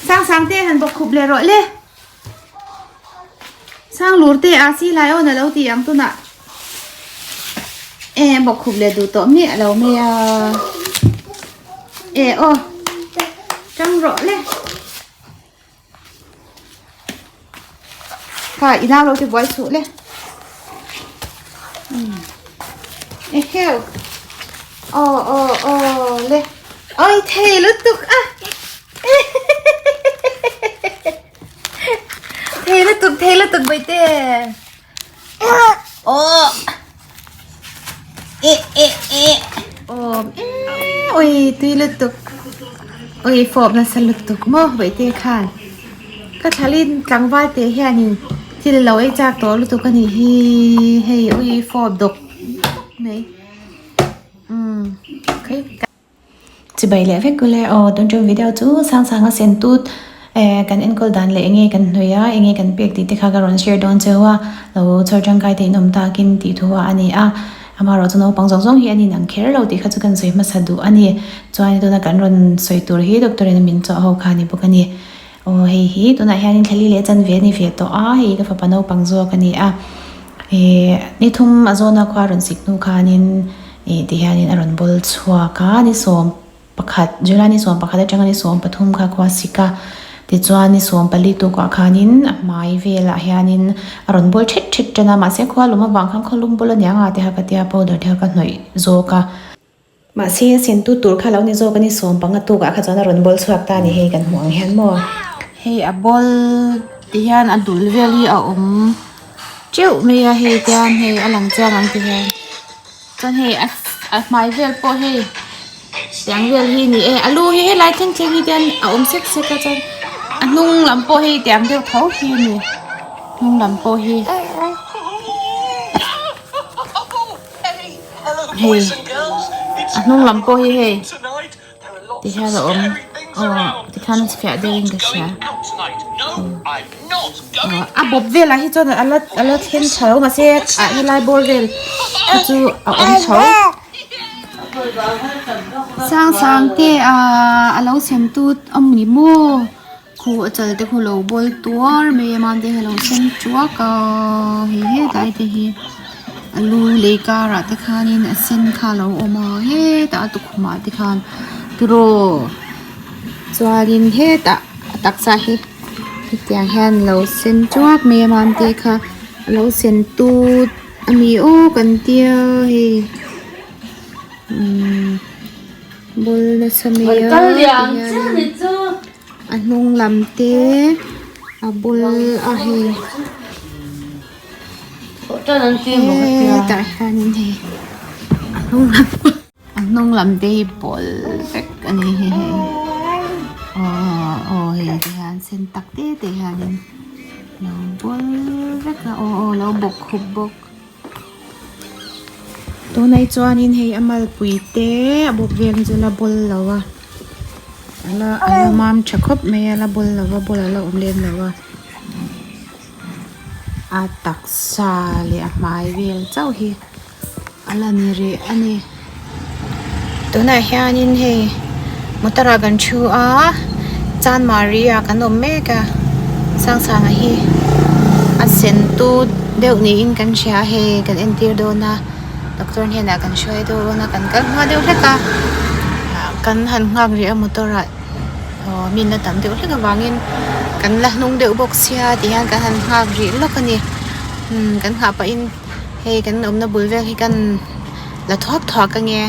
Sang sang te han bawk khup leh rawh le. Sang lur te a si lai aw na lo ti ang tunah. E bawk khup leh duh tawh miah lo mai a. E aw. Tang rawh le. Kha i nau lo te buai suh le. E heu. Aw aw aw le. Oi thei lutuk a. Thei lutuk thei lutuk baite. Aw. E e e. Aw e oi tui lutuk. Oi fawp nasa lutuk maw baite khan. Ka thlalin tlangval te hianin thil lo ei chak tawh lutuk a nih hi hei ui fawp dawk dawk mai. Umm khaih. Chibai leh vek ule aw tun ṭum video chu sang sang a sen tut eh kan enkawl dan leh enge kan hnawih a enge kan pek tih te kha ka rawn share dawn cheu a lo chhawr tangkai te in awm takin tih thu a ani a amaherawh chu naupang zawng zawng hi an inang kher lo tih kha chu kan sawi hmasa duh a ni chuan tuna kan rawn sawi tur hi doctor in min chawh ho kha a ni bawk a ni aw hei hi tunah hianin thlali leh chanve a ni ve tawh a hei ka fapa naupang zawk a ni a eh ni thum a zawna khua rawn sik hnu khanin. Ih ti hianin a rawn bawl chhuak a ni 11 July ni 11 atanga ni 13 kha khua sik a tichuan ni 14 tukah khanin a hmai velah hianin a rawn bawl thet thet tan a mahse khua lum avang khan khaw lum bul aniang a ti kha ka tia powder te kha ka hnawih zawk a. Mahse a sen tu tur kha lo ni zawk a ni 15 tukah kha chuan a rawn bawl chhuak ta a ni hei kan hmuh ang hian maw. Hei a bawl ti hian a dul vel hi a awm teuh mai a hei tian hei a lang chiang ang ti hian. Chuan hei a a hmai vel pawh hei tiang vel hi ni e a lu hi helai thleng thleng hi tian a awm sek sek a chuan a hnung lam pawh hei tiang deuh tho hi a ni hnung lam pawh hi hei a hnung lam pawh hi hei. Tihian a awm aw tikhan fiah deuhin ka hria a bawp velah hi chuan a la a la thleng tha lo mahse ah helai bawr vel hi chu a awm chho sang sang te ah a lo sem tu a ni maw khu a chal te khu lo bawl tuar mai a mam te hi a lo sen tuak a hei hetlai te hi a lu lei karah te khanin a sen kha a lo awm a hetah a tukhum ah te khan tiraw chuanin hetah a taksa hi hetiang hian a lo sen tuak mai a mam te kha a lo sen tut a ni aw kan tia hei umm. Bul nasa mai a tihianin a hnung lam te a bul a hei hetah hianin hei a hnung lam a hnung lam te hi pawl vek a ni hei hei aw aw hei ti hian sen tak te te hianin lo bawl vek a aw aw lo bawk khup bawk. Tunah hi chuanin hei a malpui te a bawp vel hi chu la bawl lo a a la a la mam tha khawp mai a la bawl lo va bawl a la awm lem lo a a taksa leh a hmai vel chauh hi a la ni rih a ni tunah hianin hei motor ah kan thu a chanmari ah kan awm mek a Sangsanga hi a sen tut deuh niin kan hria a hei kan entir dawn a doctor hnenah kan hruai dawn a kan kal hma deuh hlek a kan han nghak rih a motor ah aw mi an la tam deuh hlek avangin kan la hnung deuh bawk sia ti hian kan han nghak rih lawk a ni umm kan nghah pahin hei kan awmna bul vel hi kan la thuak thuak ange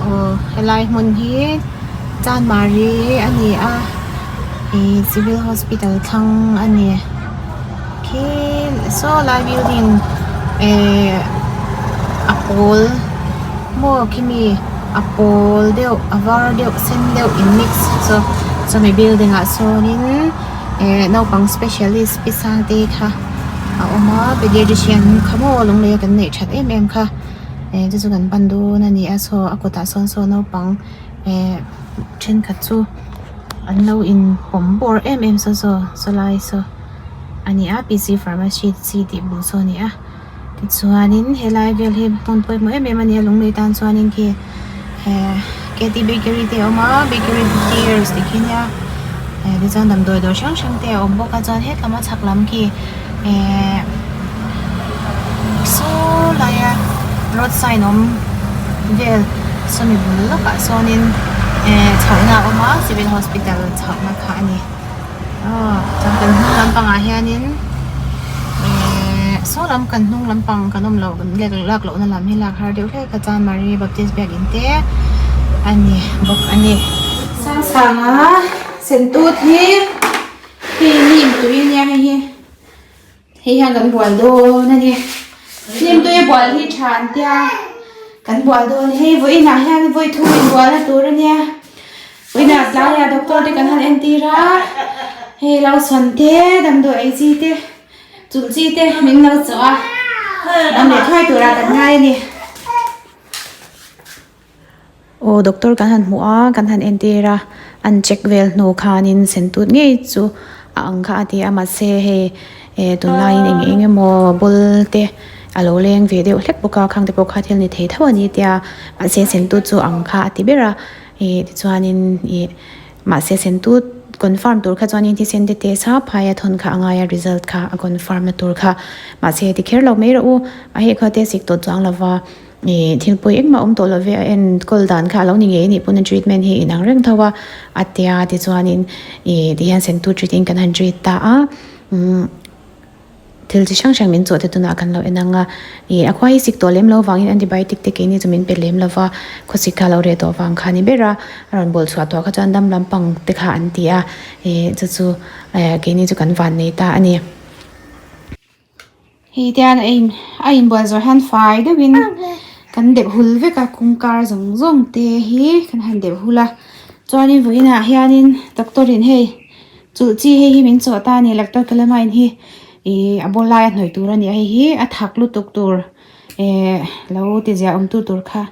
aw helai hmun hi chanmari a ni a ih civil hospital thlang a ni khi saw lai building eh a pawl maw khimi a pawl deuh a var deuh sen deuh in mix chu chumi building ah sawnin eh naupang specialist pi sangte kha. a awm a pediatrician kha maw lung lei a kan neih that em em kha eh chu chu kan pan dawn a ni a saw a kawtah sawn saw naupang eh thenkhat chu an lo in pawm bawr em em saw saw saw lai saw a ni a p c pharmacy tih bul saw a ni a tichuanin helai vel hi hmun pawimawh em em a ni a lung lei tan chuanin khi eh. KT bakery te a awm a bakery tears tih khi nia eh tichuan damdawi dawr hrang hrang te a awm bawk a chuan hetlam a chhak lam khi eh saw laia road sign awm vel sawmi bul lawkah sawnin eh chhohna a awm a civil hospital chhohna kha a ni. Aw chuan kan hnung lampangah hianin ehh saw lam kan hnung lampang kan awm loh lak lohna lam hi lak har deuh hlek a chuan Mary Baptist biakin te a ni bawk a ni. Sangsanga sentut hi hei nim tui ania hei hi hei hian kan bual dawn a ni nim tui a bual hi tha an tia kan bual dawn hei vawiinah hian vawi thum inbualna tur a nia. Vawiinah tlaiah doctor te kan han entir a, hei lo sawn te damdawi ei chi te chulh chi te min lo chawh a, dam leh thuai turah kan ngai a ni. Aw doctor kan han hmuh a, kan han entir a, an check vel hnu khanin sentut ngei chu a ang kha a ti a mahse hei eh tunlaiin eng eng emaw ball te a lo leng ve deuh hlek bawk a khang te pawh kha thil ni thei tho a ni tia mahse sentut chu ang kha a ti ber a. Ih tichuanin ih mahse sentu confirm tur kha chuanin thisen te test a phai a thawn kha a ngai a result kha a confirm na tur kha mahse ti kher lo mai rawh u a hei kha test ik tawh chuang lova ih thil pawi engmah awm tawh lo ve a enkawl dan kha a lo ni ngei anih pawn a treatment hi inang reng tho a a tia tichuanin ih tihian sentu treat in kan han treat ta a umm. Thil chi hrang hrang min chawh te tunah kan lo en ang a, ih a khua hi sik tawh lem lo vangin antibiotic te keini chu min pe lem lo va, khawsik kha a lo reh tawh vang kha a ni ber a, a rawn bawl chhuah tawh kha chuan dam lampang te kha an ti a, ih chu chu eh keini chu kan van nei ta a ni. Hei tian a in a inbual zawh hian fai deuhin kan deuh hul vek a kawngkar zawng zawng te hi kan han deuh hul a chuanin vawiinah hianin doctor in hei Chulh chi hei hi min chawh ta a ni electric calamine hi ih a ball laia hnawih tur a ni a hei hi a thak lutuk tur eh lo ti ziah awm tu tur kha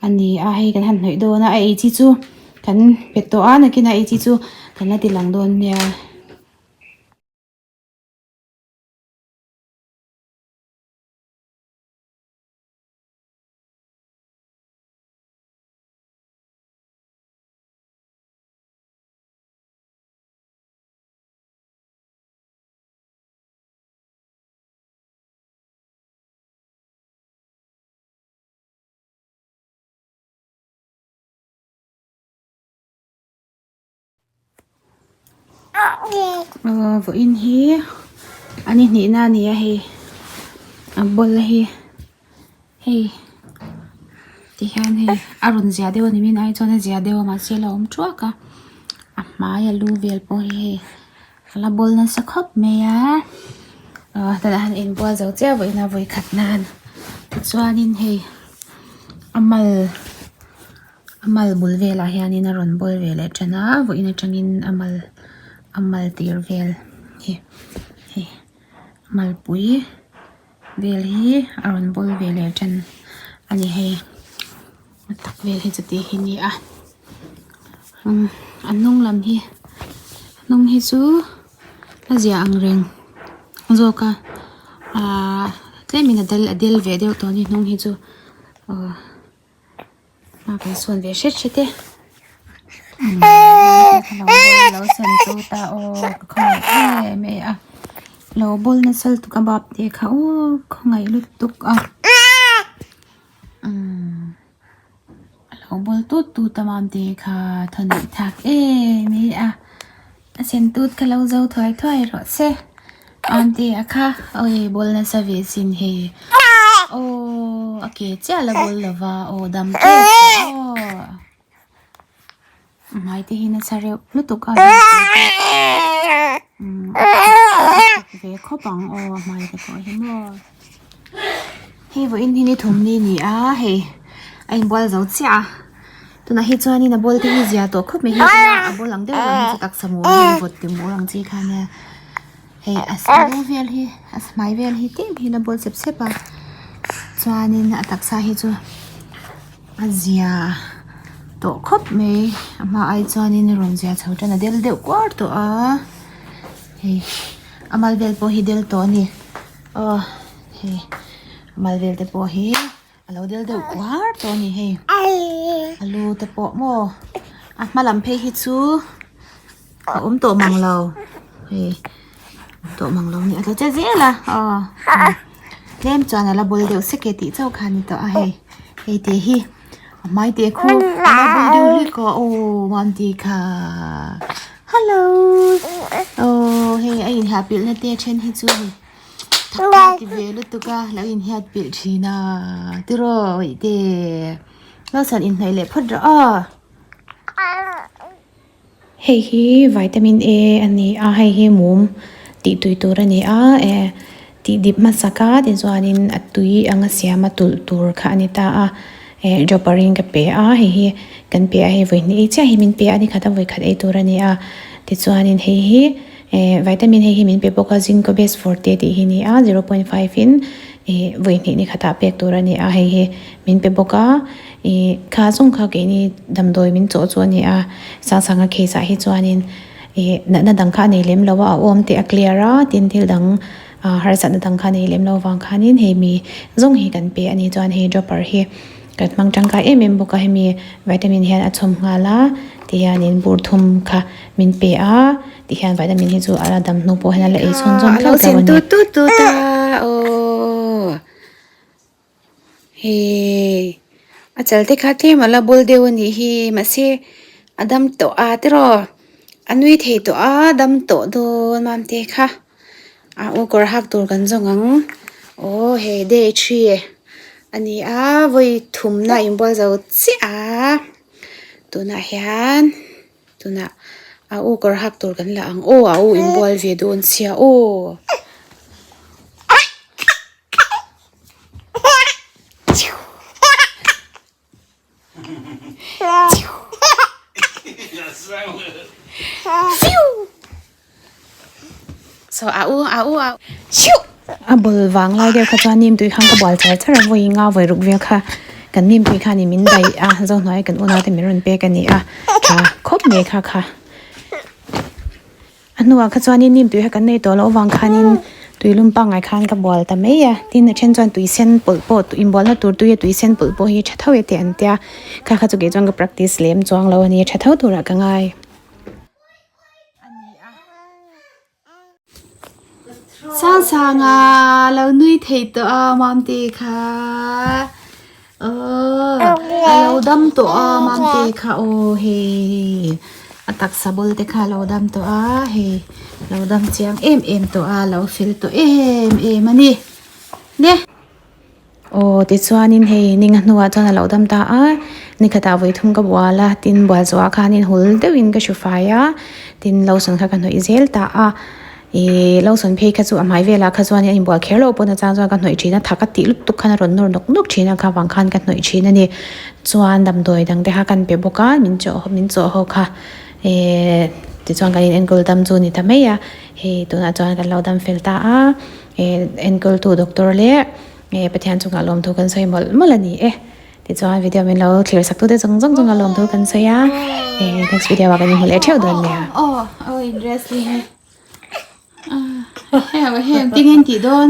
a ni a hei kan han hnawih dawn a a ei chi chu kan pe tawh a nakinah ei chi chu kan la ti lang dawn nia. Aw vawiin hi a ni hnihna a ni a hei a ball hi hei ti hian hei a rawn zia deuh a ni main ai chuan a zia deuh a mahse a la awm thuak a a hmai a lu vel pawh hi hei a la bawl nasa khawp mai a aw tunah hian inbual zo chiah vawiin a vawi khat nan tichuanin hei a mal a mal bul velah hianin a rawn bawl ve leh tan a vawiin atangin a mal a mal tir vel hi hei malpui. Vel hi a rawn bawl ve leh tan a ni hei a tak vel hi chuti hi a ni a umm a hnung lam hi hnung hi chu a zia ang reng zawk a ahh tlemin a dal a del ve deuh tawh a ni hnung hi chu aw. A kan sawn ve hret hret e lo sen tut a aw ka khawngaih em em a lo bawl nasa lutuk a bap te kha aw khawngaih lutuk a umm a lo bawl tut tut a mam te kha thaw thlak em em a a sen tut kha lo zo thuai thuai rawh se. Aunty a kha awi bawl nasa ve sin hei aw a ke chiah la bawl lova aw dam tep tawh aw a hmai te hi nasa reuh lutuk a ve khawp ang aw a hmai te pawh hi maw hei vawiin hi ni thum ni a ni a hei a inbual zo chiah a. Tunah hi chuanin a ball te hi zia tawh khawp mai hi a ball ang deuh ang hi chu taksa mur hi vawt ti mur ang chi kha nia hei a lu vel hi a hmai vel hi tlem hian a bawl chep chep a chuanin a taksa hi chu a zia tawh khawp mai a hma ai chuanin a rawn zia chho tan a del deuh kuar tawh a hei a mal vel pawh hi del tawh a ni aw hei a mal vel te pawh hi. A lo del deuh kuar tawh a ni hei a lu te pawh maw a hma lam phei hi chu a awm tawh mang lo hei awm tawh mang lo a ni a tla che zel a aw tlem chuan a la bawl deuh sek e tih chauh kha a ni tawh a hei hei te hi a hmai te khu a la bawl deuh hlek a aw mam tih kha hello aw hei a inhah pilh na te a then hi chu hei. Thak ti ve lutuk a lo inhiat pilh thin a tiraw te Lawson inhnaih leh phawt rawh aw. Hei hi vitamin A a ni a hei hi mum tih tui tur a ni a eh tih dip hmasak a tichuanin a tui anga siam a tulh tur kha a ni ta a eh dropper in ka pe a hei hi kan pe a hei vawi hnih ei chiah hi min pe a nikhat a vawi khat ei tur a ni a tichuanin hei hi. Eh vitamin hei hi min pe bawk a zinc base forte tih hi ni a 0.5 in ih vawi hnih ni khatah pek tur a ni a hei hi min pe bawk a ih kha zawng kha keini damdawi min chawh chu a ni a Sangsanga case ah hi chuanin ih natna dang kha a nei lem lo a a awm te a clear a tin thil dang ah harsatna dang kha a nei lem lo vang khanin hei mi zawng hi kan pe a ni chuan hei dropper hi kan hmang tangkai em em bawk a hemi vitamin hian a chhawm nghal a tihianin bur thum kha min pe a. Ti hian vitamin hi chu a la dam hnu pawh hian a la ei chhun zawm thlauh thlauh a ni. Tut tut tut a aw hei a chal te kha tlem a la bawl deuh a nih hi mahse a dam tawh a tiraw a nui thei tawh a dam tawh dawn mam te kha a u kawr hak tur kan zawng ang aw hei day three a ni a vawi thumna inbual zo chiah a tunah hian. Tunah a u kawr hak tur kan la ang aw a u inbual ve dawn sia aw. So a u a u a A bul vang lai deuh kha chuan nim tui khan ka bual char char a vawi nga vawi ruk vel kha kan nim tui khanin min daih a zohnuai kan unau te min rawn pek a ni a tha khawp mai kha kha a hnuah kha chuanin nim tui kha kan nei tawh loh avang khanin tui lum pangngai khan ka bual ta mai a tin a then chuan tui sen pawlh pawh inbualna tur tui a tui sen pawlh pawh hi tha tho e tih an tia kha kha chu kei chuan ka practice lem chuang lo a ni tha tho turah ka ngai. Sangsanga lo nui thei tawh a Mamte kha aw a lo dam tawh a Mamte kha aw hei a taksa bul te kha a lo dam tawh a hei lo dam chiang em em tawh a lo fel tawh em em a ni ne. Aw tichuanin hei ninga hnuah chuan a lo dam ta a, nikhatah vawi thum ka bual a, tin bual zawhah khanin hul deuhin ka hru fai a, tin lotion kha ka hnawih zel ta a, ih lotion phei kha chu a hmai velah kha chuan a inbual kher loh pawh na chang chuan ka hnawih thin a, thak a tih lutuk khan a rawn nawr nawk nawk thin a, kha vang khan ka hnawih thin a ni. Chuan damdawi dang te kha kan pe bawk a, min chawh min chawh ho kha ih tichuan kan in enkawl dam chu a ni ta mai a, hei tunah chuan kan lo dam fel ta a. Eh enkawltu doctor leh eh Pathian chungah lawmthu kan sawi mawlh mawlh a ni e. Tichuan video min lo thlir sak tute zawng zawng chungah lawmthu kan sawi a. Eh next video ah kan inhmu leh theuh dawn nia. Aw aw in wrestling e. Heng heng tingin tih dawn.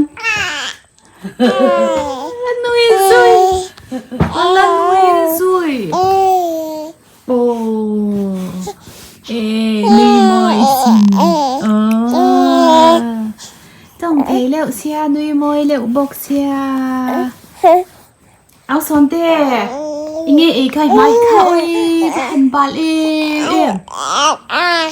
A nui zui. A la nui zui. Aw eh nui mawi sin aw tawng thei leuh sia nui mawi leuh bawk sia au sawn te enge ei kha i hmai kha oi ka han bal em em.